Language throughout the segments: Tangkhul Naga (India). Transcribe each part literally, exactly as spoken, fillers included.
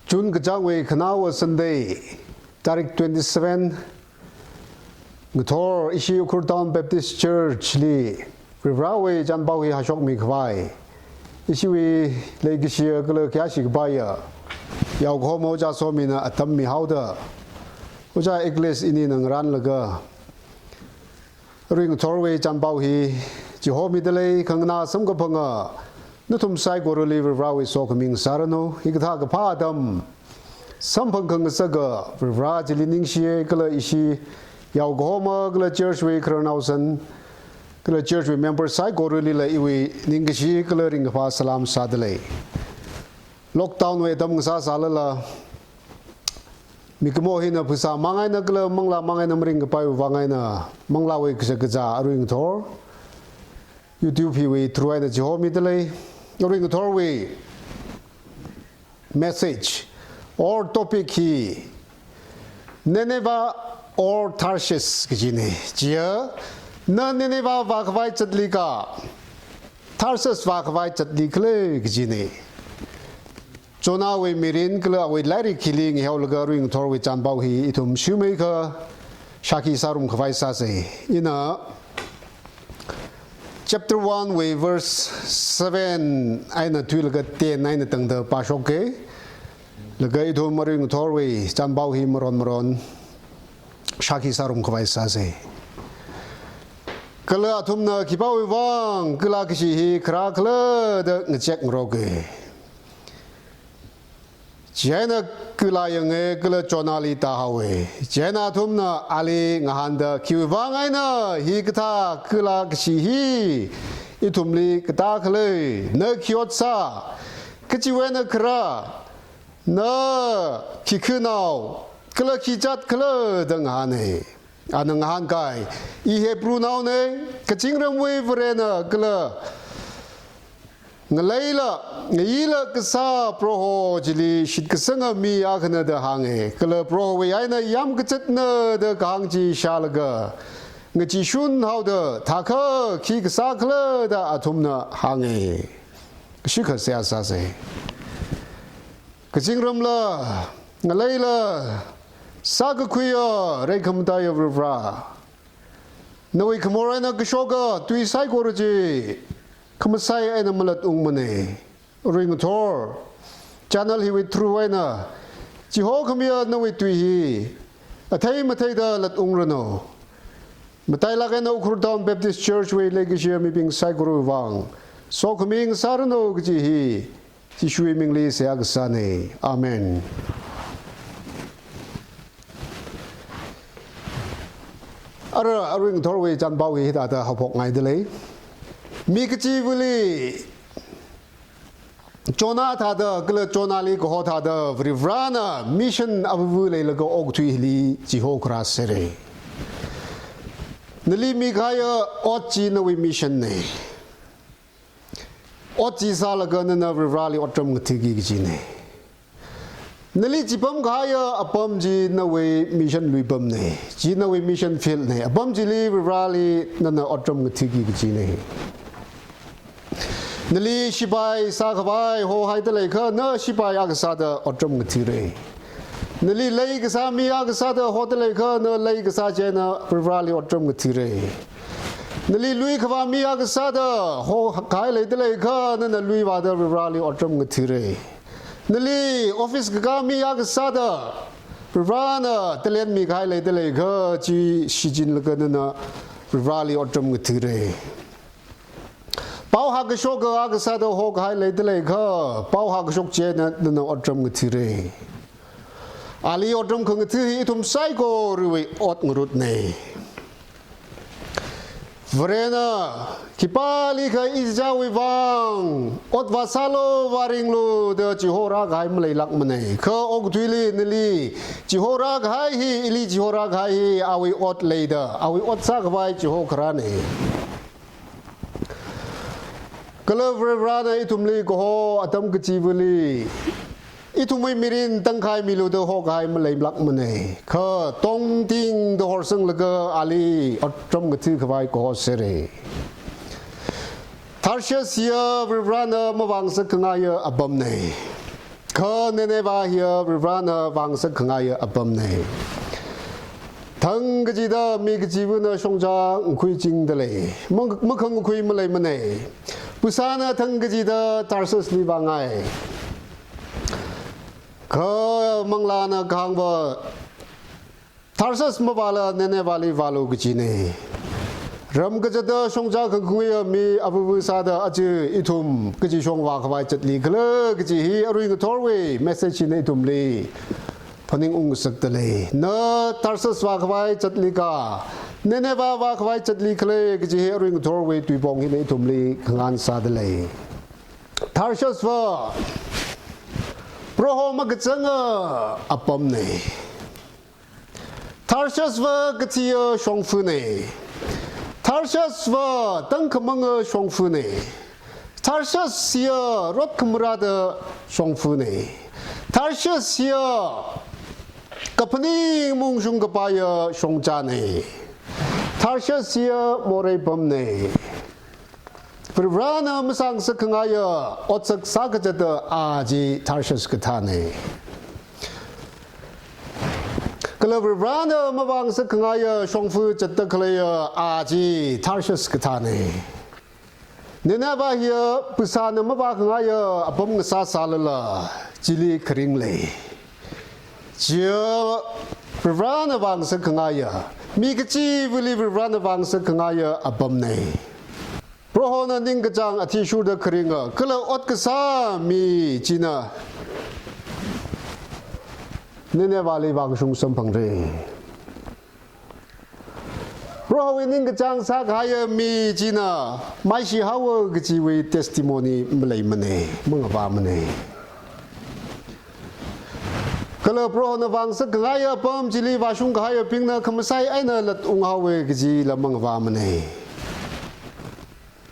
June kachāngwui khanaowa Sunday, tarik twenty-seven, ngathor ishi Ukhrul Town Baptist Church li Varivarawui chānpao hi hāshokmi khavai ishiwui leikashiya kala khayāshi kapaiya yaokahoma Ojā Somina atam mihaoda, Ojā Eccles inina ngaranlaga, arui ngathorwui chānpao hi chihomida lei. Khanganā samkaphanga nathum saikorali Varivarawui sokhami ngasāranu. Hikathā kaphā atam samphang khangasaka Varivara chili ningshiya, kala ishi yaokahoma kala church wui khararnaosan kala church wui member saikoralila iwui ningkashi kala ringkaphā salām sāda lei. Lockdown wui atam ngasāsālala, mikumo hina phasā mang eina kala manglā mang eina maringkapaiwui vang eina, manglāwui kashakazā arui ngathor YouTube hiwui through eina chihomida lei. Arui ngathorwui message or topic hi Nineveh or Tarshish kajina. Chiya, na Nineveh vākhavai zatlika, Tarshish vākhavai zatli khala kajina. Jonahwui mirin kala awui lairik hili ngahaolaga arui ngathorwui chānpao hi ithum shimeiakha shākhi sārum khavai sāsa. Ina chapter one wui verse seven eina thuilaga ten eina tangda pāshoka. Laga ithum arui ngathorwui chānpao hi maron maron shākhi sārum khavai sāsa. Kala athumna khipāwui vang kala kashi hi kharā khala da ngazek ngaroka. Chieina kala yanga kala Jonahli tāhaowa. Chieina athumna ali ngahānda, khiwui vang eina hikathā kala kashi hi ithumli katā khala? Na khi ot sā? Kachiwui eina kharā? Na khi khanao kala khi jat khala da ngahāna. Ana ngahānkai, I Hebrew naona, kazingramwui Varena kala ngaleila ngayila kasā Proho chili shitkasanga mi akhana da hānga. Kala Prohowui eina yāmkazatna da kahāng chi shālaga ngachee shun haoda, thākha khi kasā khala da athumna hānga. Shikha seihā sāsa. Kazingramla ngaleila sākakhuiya reikhamataiya Varivara, nawui khamor eina kashoka tui saikora chi khamasai eina malatungmana. Arui ngathor channel hiwui through eina chihokhamiya nawui tui hi athei matheida latungranu. Matailāk eina Ukhrul Town Baptist Church wui leikashiya mibing saikorawui vang sokhami ngasāranu kaji hi Jishuwui mingli seihā kasāna. Amen. Ara, arui ngathorwui chānpao hi hithāda haophokngaida lei. Mi kachivali Jonah thāda kala Jonahli kaho thāda Varivarana mission avāva leilaga okathuili chihokharā sera. Nali mikahaiya ot chi nawui mission na. Ot chi sālaga nana Varivarali otram ngathaki kajina. Nali chipamkahaiya apam chi nawui mission luipamna. Chi nawui mission field na. Apam chili Varivarali nana otram ngathaki kajina. Nali shipai sākhavai hohaida leiakha na shipai akha sāda otram ngathara. Nali lei kasā mi akha sāda hoda leiakha na lei kasā chieina Varivarali otram ngathara. Nali lui khavā mi akha sāda hokahai leida leiakha nana lui vāda Varivarali otram ngathara. Nali office kakā mi akha sāda Varivarana talent mikahai leida leiakha chi shichinlaga nana Varivarali otram ngathara. Pao hākashoka akha sāda hokahai leida leiakha pao hākashok chieina nana otram ngathara. Ali otram khangatha hi ithum saikorawui ot ngarutna. Varena khipālikha ichichāwui vang ot vāsālu vāringlu da chihorākahai maleilākmana. Kha okathuili nali chihorākahai hi, ili chihorākahai hi awui ot leida, awui ot sākhavai chihokharāna. Kala Varivarana ithumli kaho atam kachivali ithumwui mirin tangkhai milu da hokahai maleilākmana. Kha tongtingda horsanglaga ali otram ngathakhavai kaho sera. Tarshish hiya Varivarana mavāngasakkhangaia apamna. Kha Nineveh hiya Varivarana vāngasak khangaiya apamna. Thang kachida mi kachivana shongza ngakhuichingda lei. Mang-, makhangakhui maleimana. Phasāna thang kachida Tarshish li vāngai. Kha manglāna kahāngva Tarshish mavāla Nineveh li vālu kajina. Ram kazata shongza khangakhuiya mi avāva sāda aja ithum kachi shong vākhavai chatlikhala kaji hi arui ngathorwui message hina ithumli phaningungngasakda lei. Na Tarshish vākhavai chatlika, Nineveh vākhavai chatlikhala kaji hi arui ngathorwui tuipong hina ithumli khangahān sāda lei. Tarshish va Proho makazanga apamna. Tarshish va kathia shongfana. Tarshish va tangkhamanga shongfana. Tarshish hiya rot khamarāda shongfana. Tarshish hiya kaphaning maungshung kapaiya shongzana. Tarshish hiya morei pamna. Varivarana masāngasak khangaiya otsak sākazata a chi Tarshish kathāna. Kala Varivarana mavāngasak khangaiya shongfa zatda khaleiya a chi Tarshish kathāna. Nineveh hiya phasāna mavā khangaiya apam ngasā sālala chili kharing lei. Chiya Varivarana vāngasak khangaiya, mi kachivali Varivarana vāngasak khangaiya apamna. Prohona ningkachāng athishurda kharinga, kala ot kasā mi china Nineveh li vākashung samphangra. Prohowui ningkachāng sākahaiya mi china maishi haowa kajiwui testimony maleimana, mangavāmana. Kala Prohona vāngasak khangaiya apam chili vāshung kahaiyabingna khamasai eina latung haowa kajila mangavāmana.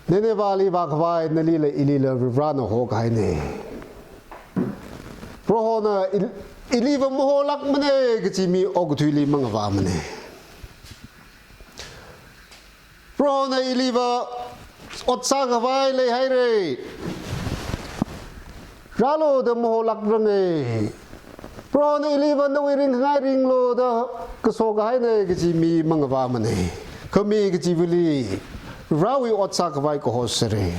Nineveh li vākhavai nalila ilila Varivarana hokahaina. Prohona il-, iliva maholākmana kaji mi okathuili mangavāmana. Prohona iliva ot sākhavai leihaira. Rālu da maholākranga. Prohona iliva nawui ringkhangai ringlu da kaso kahaina kaji mi mangavāmana. Kha mi kachivali Varewui ot sākhavai kaho sāra.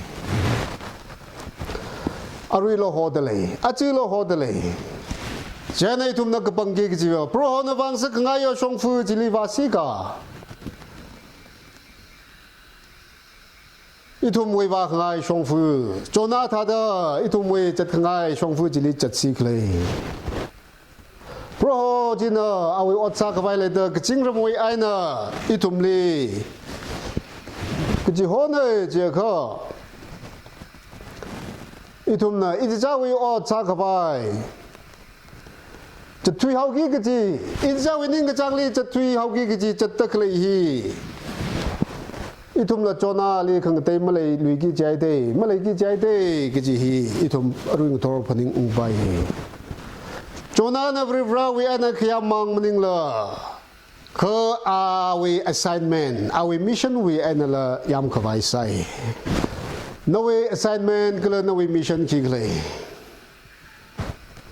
Aruila hoda lei, achuila hoda lei. Chieina ithumna kapangki kajiva, Prohona vāngasak khangaiya shongfa chili vāsika. Ithumwui vākhangai shongfa, Jonah thāda ithumwui zatkhangai shongfa chili zatsi khala. Proho china awui ot sākhavai leida kazingramwui eina ithumli kachihona jiakha, ithumna ichichāwui ot sākhavai zatthui haoki kaji, ichichāwui ningkachāngli zatthui haoki kaji zatda khalei hi ithumla Jonahli khangatei maleiluiki jihaida, maleiki jihaida kaji hi ithum arui ngathor phaningungpai. Jonahna Varivarawui eina khayāmang maningla, kha awui assignment, awui mission wui einala yāmkhavai sāi. Nawui assignment kala nawui mission khikhala?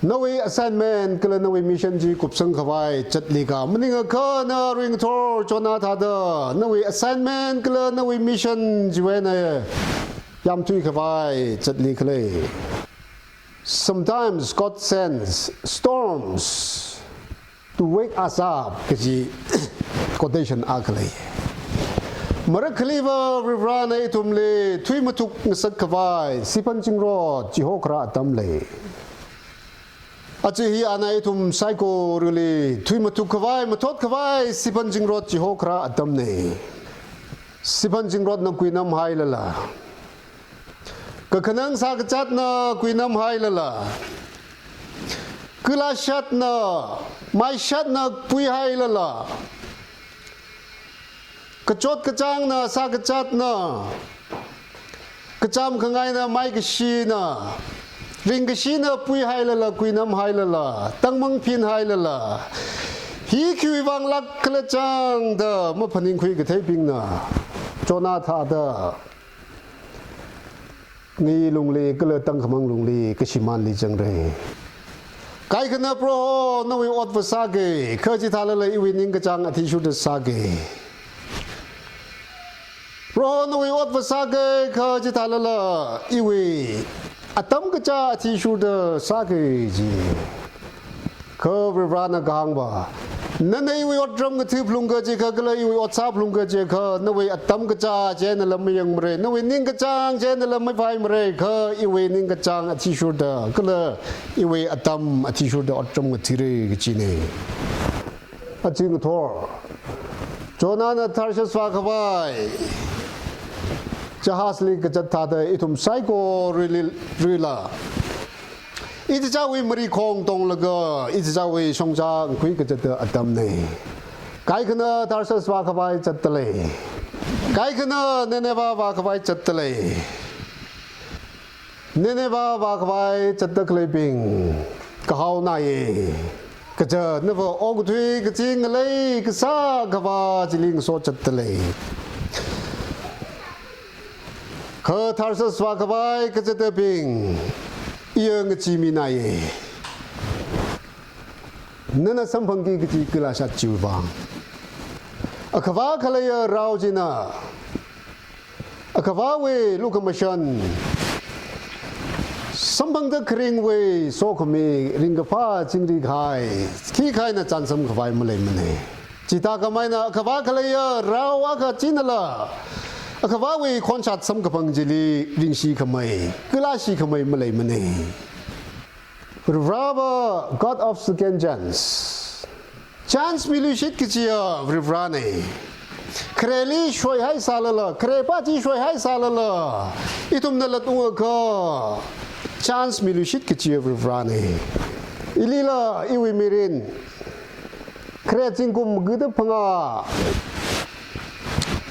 Nawui assignment kala nawui mission chi kupsangkhavai zatlika? Maningakha na arui ngathor Jonah thāda nawui assignment kala nawui mission chiwui eina yāmthuikhavai zatlikhala? Sometimes God sends storms to wake us up kaji quotation akha lei. Marakhaliva Varivarana ithumli thuimathukngasak khavai siphan zingrot chihokharā atam lei. Aja hi ana ithum saikorali thuimathukkhavai, mathotkhavai siphan zingrot chihokharā atamna. Siphan zingrotna kuinamhailala, kakhanang sākazatna kuinamhailala, kala shatna, maishatna puihailala, kachot kachāngna sākazatna, kachām khangaina, maikashina, ringkashina puihailala, kuinamhailala, tangmang phinhailala, hi khiwui vang lākkhala chang da maphaningkhui katheibingna Jonah thāda ngi lungli kala tangkhamang lungli kashimānli zangra. Kaikhana Proho nawui otva sāki, kha chithālala iwui ningkachāng athishurda sāki. Proho nawui otva sāki, kha chithālala iwui atam kachā athishurda sāki ji. Kha Varivarana kahāngva, nana iwui otram ngatha phalungka jiakha kala iwui ot sā phalungka jiakha, nawui atam kachā chieina lam mayangmara, nawui ningkachāng chieina lam mavaimara, kha iwui ningkachāng athishurda kala iwui atam athishurda otram ngathara kajina. Aja ngathor Jonahna Tarshish vākhavai jahazli kazat thāda ithum saikorawuili, wuila ichichāwui marikhong tonglaga ichichāwui shongza ngakhui kazata atamna. Kaikhana Tarshish vākhavai zatdalei. Kaikhana Nineveh vākhavai zatdalei. Nineveh vākhavai zatda khaleibing kahaonaya. Kaja nava okathui kachi ngalei kasā khavā chili ngaso zatdalei. Kha Tarshish vākhavai kazatabing, iya ngacheeminaya. Nana samphangki kaji kala shat chiwui vang. Akhavā khaleiya rao china akhavāwui lukhamashan, samphangda kharingwui sokhami, ringkaphā chingri kahai, khikha eina chānsam khavai maleimana. Chithākhamei eina akhavā khaleiya rao akha chinala akhavāwui khonshat samkaphang chili ringshi khamei, kala shi khamei maleimana. Varivarava God of second chance. Chance miluishit kajiya Varivarana. Khareli shoihai sālala, kharepā chi shoihai sālala, ithumna latungakha chance miluishit kajiya Varivarana. Ilila iwui mirin khare zingkum magada phangā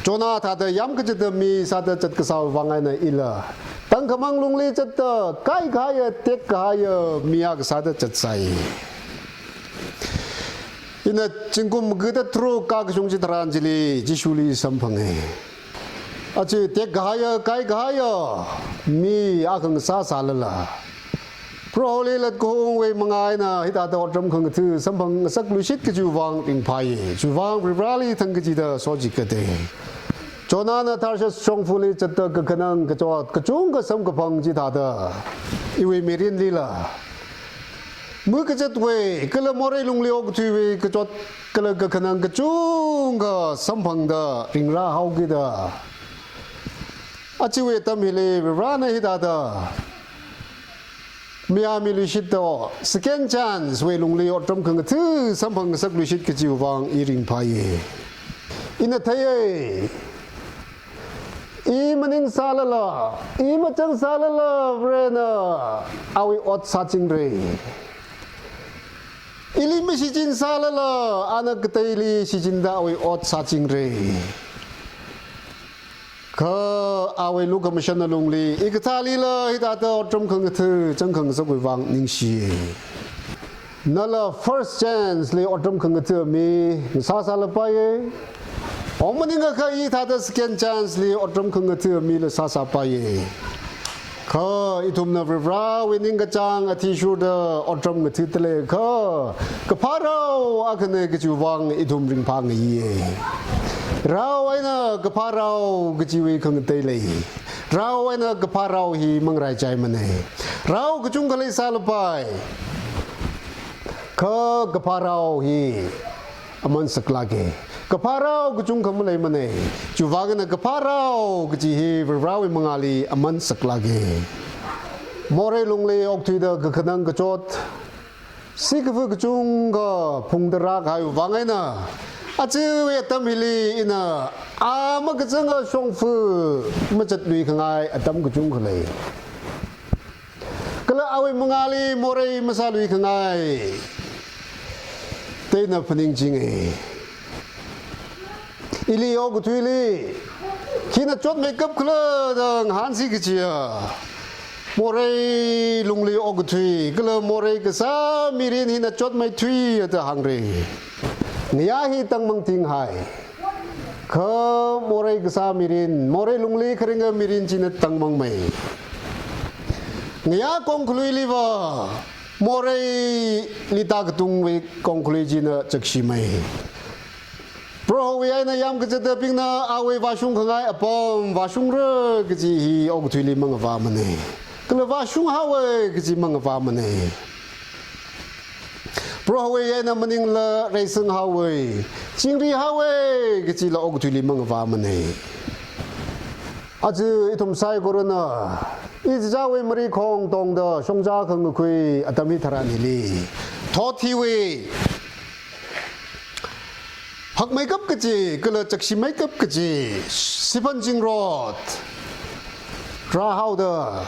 Jonah thāda yāmkazata mi sāda zatkasāwui vang eina ila tangkhamang lungli zatda kaikahaiya, tekkahaiya mi akha sāda zatsai. Ina zingkum magada tharuk kakashung chitharan chili Jishuli samphanga. Aja tekkahaiya, kaikahaiya mi akha ngasā sālala, Proholi latkahungwui mangā eina hithāda otram khangatha samphang ngasakluishit kajiwui vang ringphāya. Chiwui vang Varivarali thangkachida sochikata. Jonahna Tarshish shongfali zatda kakhanang kachot kachungkha samkaphang chithāda iwui mirinlila makazatwui kala morei lungli okathuiwui kachot kala kakhanang kachungkha samphangda ringrāhaokida, ajawui atam hili Varivarana hithāda mayā miluishitda, second chance wui lungli otram khangatha samphang ngasakluishit kajiwui vang i ringphāya. Ina theiya. I maning sālala, i machang sālala, Varena awui ot sāchingra. Ili mashichin sālala, ana kateili shichinda awui ot sāchingra. Kha awui lukhamashan alungli, i kathālila hithāda otram khangatha changkhangasakwui vang ningshi. Nala first chance li otram khangatha mi sāsālapaiya. Ong maningakha i thāda second chance li otram khangatha mila sāsāpaiya. Kha ithumna Varivarawui ningkachāng athishurda otram ngathatalei kha, kaphā rao akhana kajiwui vang ithum ringphā ngaiya. Rao eina kaphā rao kajiwui khangatei lei. Rao eina kaphā rao hi mangaraichaimana. Rao kachungkha leisālapai. Kha kaphā rao hi aman saklāka. Kaphā rao kachungkha maleimana. Chiwui vang eina kaphā rao kaji hi Varivarawui mangāli aman saklāka. Morei lungli okthuida kakhanang kachot, sikafa kachungkha phungda rākahaiwui vang eina, ajawui atam hili ina a makazanga shongfa mazatlui khangai atam kachungkha lei. Kala awui mangāli morei masālui khangai da ina phaningchinga. Ili okathuili khina chotmeikap khala da ngahānsi kajiya, morei lungli okathui kala morei kasā mirin hina chotmeithuiya da hāngra. Ngayā hi tangmang tinghai. Kha morei kasā mirin, morei lungli kharinga mirin china tangmangmei. Ngayā kongkhaluiliva Moreili tākatungwui kongkhalui china chakshimei. Prohowui eina yamkazatbingna awui vāshung khangai apam vāshungra kaji hi okathuili mangavāmana. Kala vāshung haowa kaji mangavāmana. Prohowui eina maningla reisang haowa, chingri haowa kajila okathuili mangavāmana. Aja ithum saikorana ichichāwui marikhong tongda shongzā khangakhui atam hitharan hili, thot hiwui hakmeikap kaji kala chakshimeikap kaji siphan zingrot rāhaoda,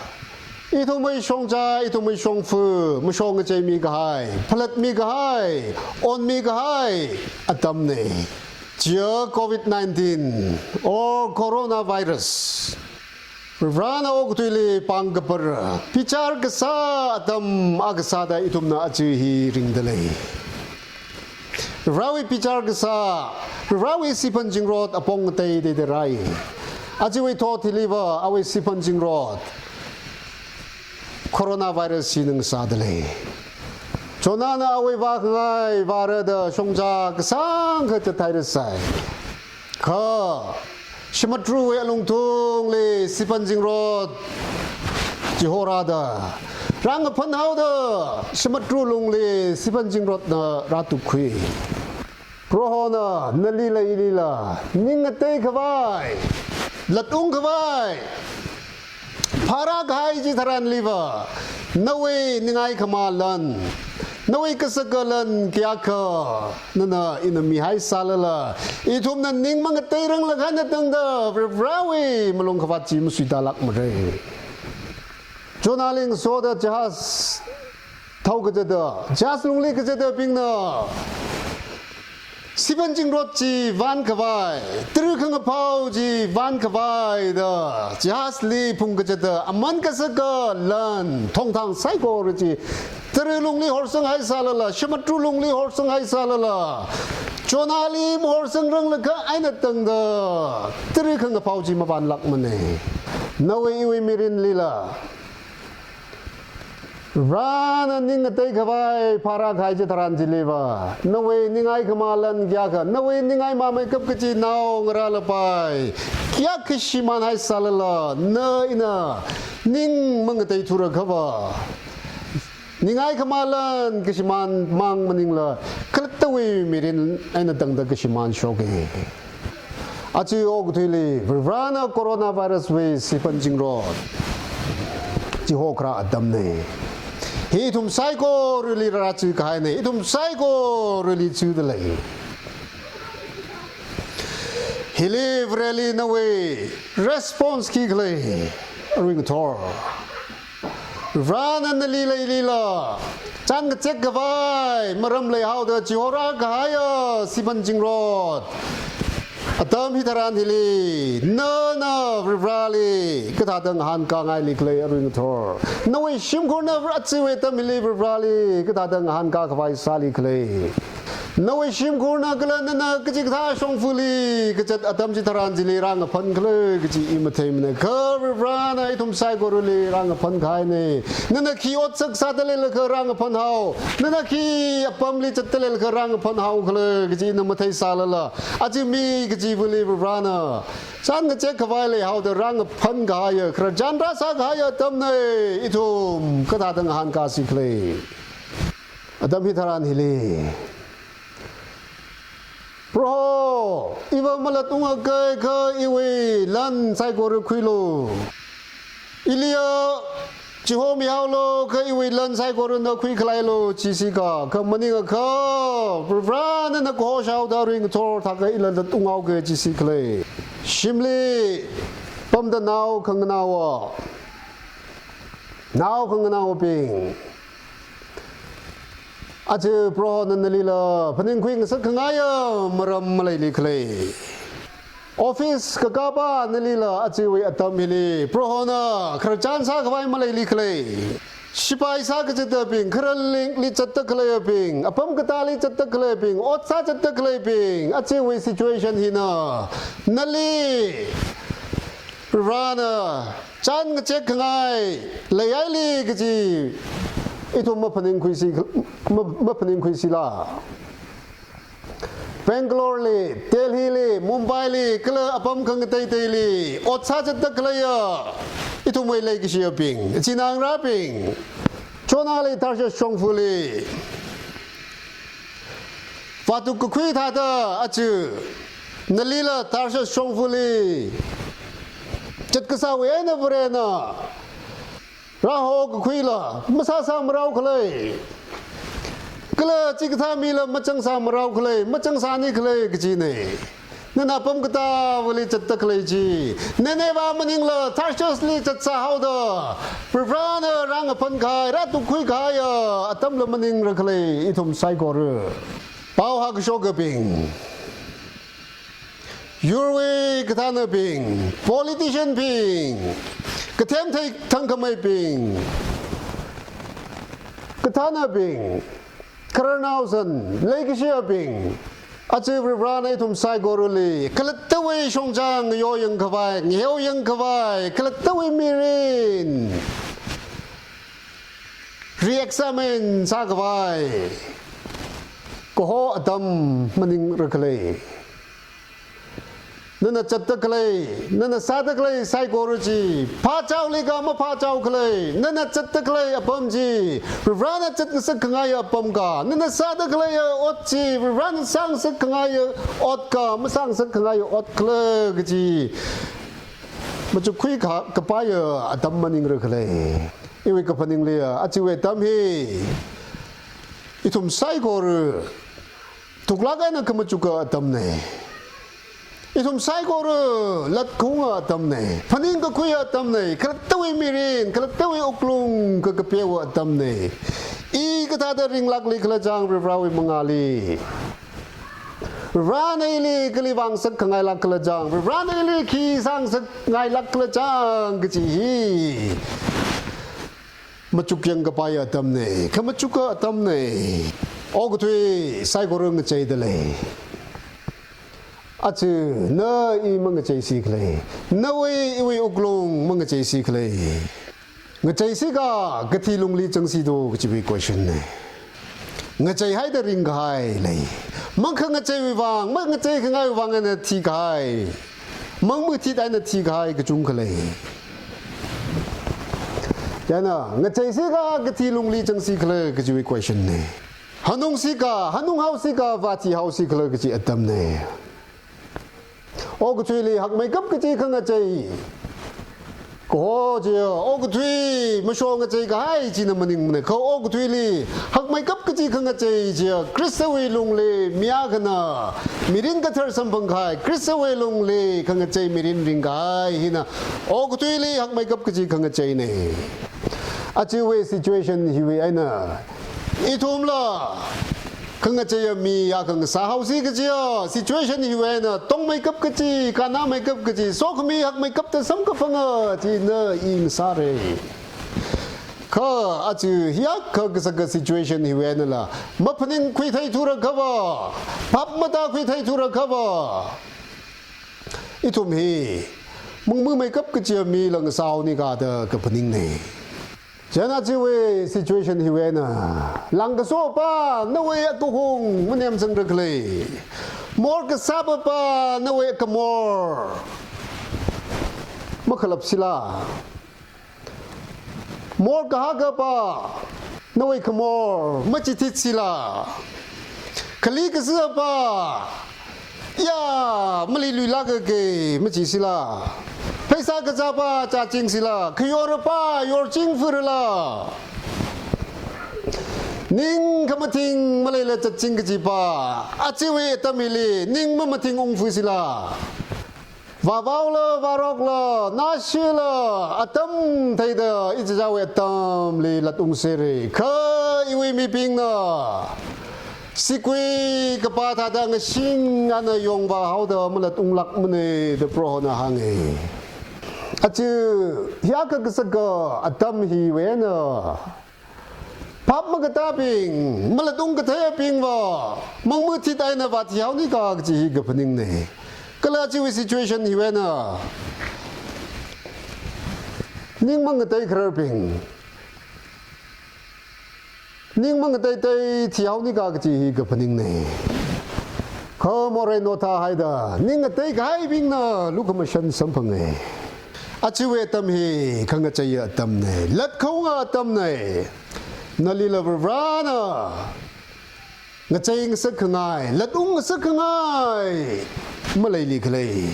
ithumwui shongzā, ithumwui shongfa mashong ngacheimi kahai, phalatmi kahai, onmi kahai atamna. Chiya covid nineteen or coronavirus, Varena okathuili pāng kapar, bichar kasā atam akha sāda ithumna aja hi ringdalei. Varewui bichar kasā, Varewui siphan zingrot apong ngateiteida rāi. Ajawui thot hiliva awui siphan zingrot coronavirus hina ngasādalei. Jonahna awui vākhangai vārada shongzā kasāngkha chathairasai. Kha samudruwui alungthungli siphan zingrot chihorāda, rāngaphan haoda, samudru lungli siphan zingrotna rātukkhui. Prohona nalila ilila ning ngateikhavai, latung khavai phārā kahai chitharanliva, nawui ningai khamā lan, nawui kasaka lan kayākha nana ina mihaisālala, ithumna ning mangateiranglakha eina tangda Varewui malungkhavāt chi masuitālākmara. Jonahli ngasoda jahaz thao kazata, jahaz lungli kazatbingna siphan zingrot chi vānkhavai, tara khangaphao chi vānkhavai da jahazli phungkazata aman kasaka lan, thongthang saikora chi tara lungli horsanghaisālala, samudru lungli horsanghaisālala, Jonahli mahorsangranglakha eina tangda tara khangaphao chi mavānlākmana. Nawui iwui mirinlila Varena ning ngateikhavai phārā kahai chitharan chiliva, nawui ningai khamā lan kayākha, nawui ningai māmeikap kaji naongarā lapai kayākha shimānhaisālala, na ina ning mangateithurakhava, ningai khamā lan kashimān mang maningla, khalattawui mirin eina tangda kashimānshoka. Aja okathuili Varena coronavirus wui siphan zingrot chihokharā atamna. Hi ithum saikorali rāchukahaina, ithum saikorali chudalei. Hili Vareli nawui response khikhala, aruingathor. Varena nalila ilila chān ngazek khavai maram leihaoda chihorā kahaiya siphan zingrot atam hitharan hili, nana Vareli kathāda ngahānkāngaili khala, aruingathor? Nawui shimkhurna ajawui atam hili Vareli kathāda ngahānkā khavai sāli khala? Nawui shimkhurna kala nana kachikathā shongfali kazat atam chitharan chili rāngaphan khala kaji i matheimana. Kha Varena ithum saikorali rāngaphan kahaina. Nana khi otsak sāda leilakha rāngaphan hao, nana khi apamli zatda leilakha rāngaphan hao khala kaji ina matheisālala, aja mi kachivali Varena chān ngazek khavai leihaoda rāngaphan kahaiya, khararchan rāsā kahaiya atamna. Ithum kathāda ngahānkāsi khala? Atam hitharan hili, Proho, iva malatungakha iwui lan saikora khuilu. Iliya chihomihaolu, kha iwui lan saikorana khuikhalailu, jisi ka, kha maningakha Varena nana kaho shaoda aruingathor thākha ila latungaoka jisi khala? Shimli pamda nao khanganaowa, nao khanganaobing, aja Prohona nalila phaningkhui ngasak khangaiya maram maleili khala? Office kakāpa nalila ajawui atam hili Prohona khararchan sākhavai maleili khala? Sipai sā kazatbing, khararlingli zatda khaleibing, apam katāli zatda khaleibing, ot sā zatda khaleibing, ajawui situation hina nali Varena chān ngazek khangai leihaili kaji Ithum maphaningkhuisi, ma-, maphaningkhuisila. Bangalore li, Delhi li, Mumbai li, kala apam khangateiteili ot sāchatda khaleiya ithumwui leikashiyabing, ichinā ngarābing, Jonah li Tarshish shongfali vātuk kakhui thāda aja nalila Tarshish shongfali zatkasāwui eina Varena rāhokakhuila masāsāmarao khalei, kala chikathā mila machangsāmarao khalei, machangsāni khalei kajina. Nana apam katāvali zatda khalei chi, Nineveh maningla Tarshish li zatsāhaoda Varivarana rāngaphan kahai, rātukkhui kahaiya atamla maningra khalei ithum saikora. Pao hākashokabing, yurwui kathānabing, politician bing, kathem thei thangkhameibing, kathānabing, khararnaosan, leikashiyabing, aja Varivarana ithum saikorali khalattawui shongzang ngayo yangkhavai, ngaheo yangkhavai, khalattawui mirin re-examine sākhavai kaho atam maningra khalei. Nana zatda khalei, nana sāda khalei saikora chi, phāchaoli kha maphāchao khalei, nana zatda khalei apam chi Varivarana zatngasak khangaiya apam kha, nana sāda khaleiya ot chi Varivarana sāngasak khangaiya ot kha, masāngasak khangaiya ot khala kaji machukkhui ka-, kapaiya atam maningra khalei. Iwui kaphaningliya, ajawui atam hi ithum saikora thuklāk eina khamachuka atamna. Ithum saikora latkaunga atamna. Phaningkakhuiya atamna. Khalattawui mirin, khalattawui wuklung kakapeowa atamna. I kathāda ringlākli khala chang Varivarawui mangāli, Varivarana ili kali vāngasak khangailāk khala chang, Varivarana ili khi sāngasak ngailāk khala chang kaji hi machuk yangkapaiya atamna, khamachuka atamna. Okathui saikora ngacheida lei. Aja na i mangacheisi khala, nawui iwui wuklung mangacheisi khala. Ngacheisi kha kathi lungli changsi do kajiwui question na. Ngacheihaida ringkahai lei. Makhangacheiwui vang, mangachei khangaiwui vang eina thikahai, mangmathit eina thikahai kachungkha lei. Chieina, ngacheisi kha kathi lungli changsi khala kajiwui question na. Hanungsi kha, hanunghaosi kha, vāthihaosi khala kaji atamna. Okathuili hakmeikap kaji khangachei kaho chi, okathui masho ngachei kahai china maningmana. Kha okathuili hakmeikap kaji khangachei chi, Khristawui lungli mi akhana mirin kathar samphang kahai, Khristawui lungli khangachei mirin ringkahai hina okathuili hakmeikap kaji khangacheina. Ajawui situation hiwui eina ithumla khangacheiya mi akha ngasāhaosi kajiya situation hiwui eina tongmeikap kaji, kannāmeikap kaji, sokhami hakmeikapta samkaphanga china i ngasāra. Kha aja hiyākha kasaka situation hiwui einala maphaningkhuitheithura khava, phap matākhuitheithura khava, ithum hi mangmameikap kajiya mila ngasāhaoni kha da kaphaningna. Chieina ajawui situation hiwui eina, langkaso pa nawui akahung manemsangra khala, mor kasāpa pa nawui akamor makhalapsila, mor kahaka pa nawui khamor machithitsila, khali kazā pa ya mali luilāka kaji machisila, pheisā kazā pa zāchingsila, khayor pa yorchingfurala, ning khamathing maleila zatching kaji pa, ajawui atam hili ning mamathing ungfusila, vāvaola, vārokla, nashila, atam theida ichichāwui atamli latungsera. Kha iwui mibingna sigui kapā thāda ngashing eina yongvāhaoda malatunglākmana da Prohona hānga. Aja hiyākha kasaka atam hiwui eina phap makatābing, malatung katheibingva mangmathit eina vāthihaoni kha kaji hi kaphaningna. Kala ajawui situation hiwui eina ning mangateikhararbing, Ning mangateitei thihaonika kaji hi kaphaningnei. Kha morei nothahaida, ning ngateikahaibingna lukhamashan samphanga. Achiwui atam hi khangacheiya atamnei, latkaunga atamnei. Nalila Varivarana ngachei ngasakkhangai, latung ngasakkhangai maleili khalei.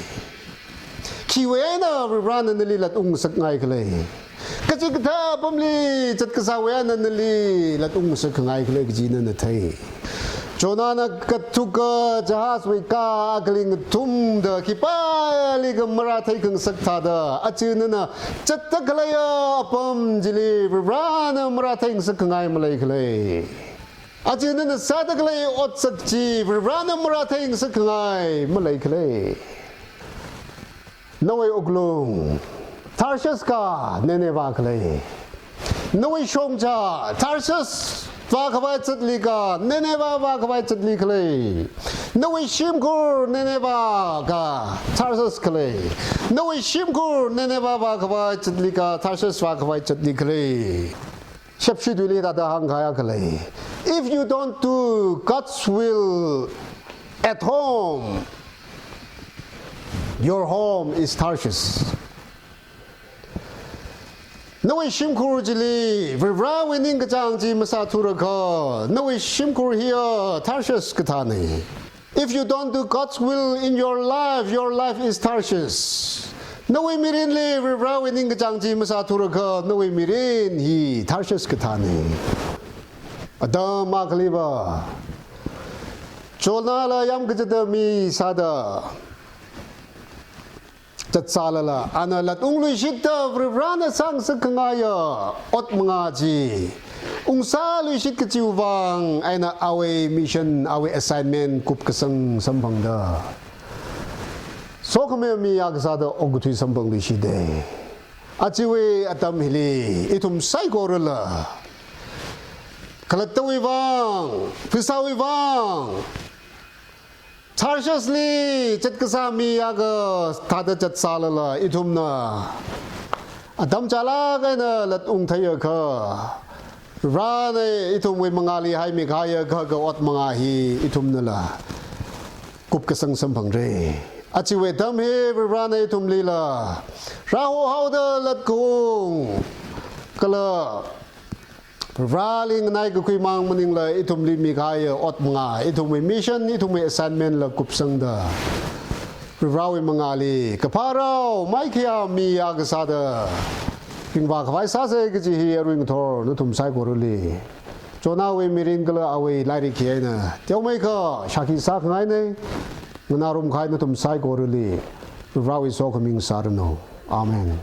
Khiwui eina Varivarana nali latung ngasakngai khalei? Kachikathā apamli zatkasāwui eina nali latung ngasakkhangai khalei kaji nana thei. Jonahna kathuka jahazwui kā akhaling ngathumda khipālikha marāthei khangasak thāda, aja nana zatda khaleiya apam chili Varivarana marāthei ngasakkhangai malei khalei? Aja nana sāda khalei otsak chi Varivarana marāthei ngasakkhangai malei khalei? Nawui wuklung Tarshish kā Nineveh khalei? Nawui shongza Tarshish vākhavai zatli kā Nineveh vākhavai zatli khalei? Nawui shimkhur Nineveh kā Tarshish khalei? Nawui shimkhur Nineveh vākhavai zatli kā Tarshish vākhavai zatli khalei? Shepshi tuili hithāda hāngkahai akha lei. If you don't do God's will at home, your home is Tarshish. Nawui shimkhur chili Varivarawui ningkachāng chi masāthurakha, nawui shimkhur hiya Tarshish kathānei. If you don't do God's will in your life, your life is Tarshish. Nawui mirinli Varivarawui ningkachāng chi masāthurakha, nawui mirin hi Tarshish kathānei. Atam akhaliva Jonahla yamkazata mi sāda zatsālala, ana latungluishitta Varivarana sāngasakkhangai ot mangā chi ungsāluishit kajiwui vang eina awui mission, awui assignment kupkasang samphangda, sokhami mi akha sāda okathui samphangluishitdei. Ajawui atam hili ithum saikorala khalattawui vang, pheisāwui vang, Tarshishli zatkasā mi akha thāda zatsālala, ithumna atam chālāk eina latung theiakha, Varena ithumwui mangāli haimikahaiya akha ot mangā hi ithumnala kupkasang samphangra. Ajawui atam hi Varena ithumlila rāhohaoda latkaung kala Vareli nganaikakhui mang maningla ithumli mikahaiya ot mangā, ithumwui mission, ithumwui assignment la kupsangda, Varewui mangāli kaphā rao maikhayā mi akha sāda ringvākhavai sāsa kaji hi arui ngathor nathum saikorali, Jonahwui mirin kala awui lairik hi eina teomeikha shākhi sākhangainei. Nganārumkahai nathum saikorali Varewui sokhami sāranu. Amen.